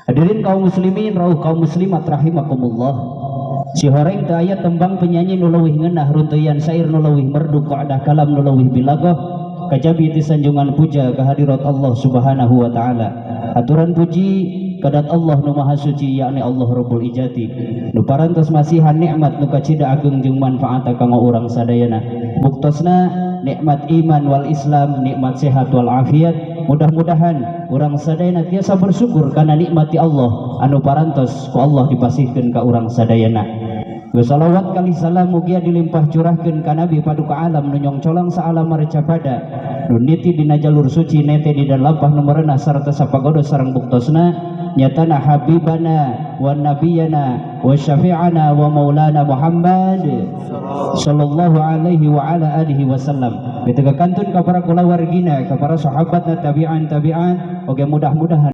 Hadirin kaum muslimin, rauh kaum muslimat rahimakumullah. Si horeng teu aya tembang penyanyi nu leuwih ngeunah, runtuyan syair nu leuwih merdu, qaidah kalam nu leuwih bilagoh kajabi ti sanjungan puja kehadirat Allah Subhanahu wa taala. Aturan puji kadat Allah nu maha suci, yakni Allah Rabbul Ijati, nu parantos masihan nikmat nu kacida ageng jeung manfaat kanggo urang sadayana. Buktosna nikmat iman wal Islam, nikmat sehat wal afiat. Mudah-mudahan urang sadayana tiasa bersyukur karena nikmati Allah anu parantos ku Allah dipasihkeun ka urang sadayana. Salawat kali salam mugia dilimpah curahkeun ka Nabi paduka alam nu nyongcolang saalam marcapada, nu niti dina jalur suci, nete di dan lampah nu merenah sarta sapagodo sareng buktosna, nyatana habibana wa nabiyana wa syafi'ana wa maulana Muhammad sallallahu alaihi wa ala alihi wasallam. Kitu kantun ka para kulawargina, ka para sahabatna, tabi'an tabi'an. Oke, mudah-mudahan.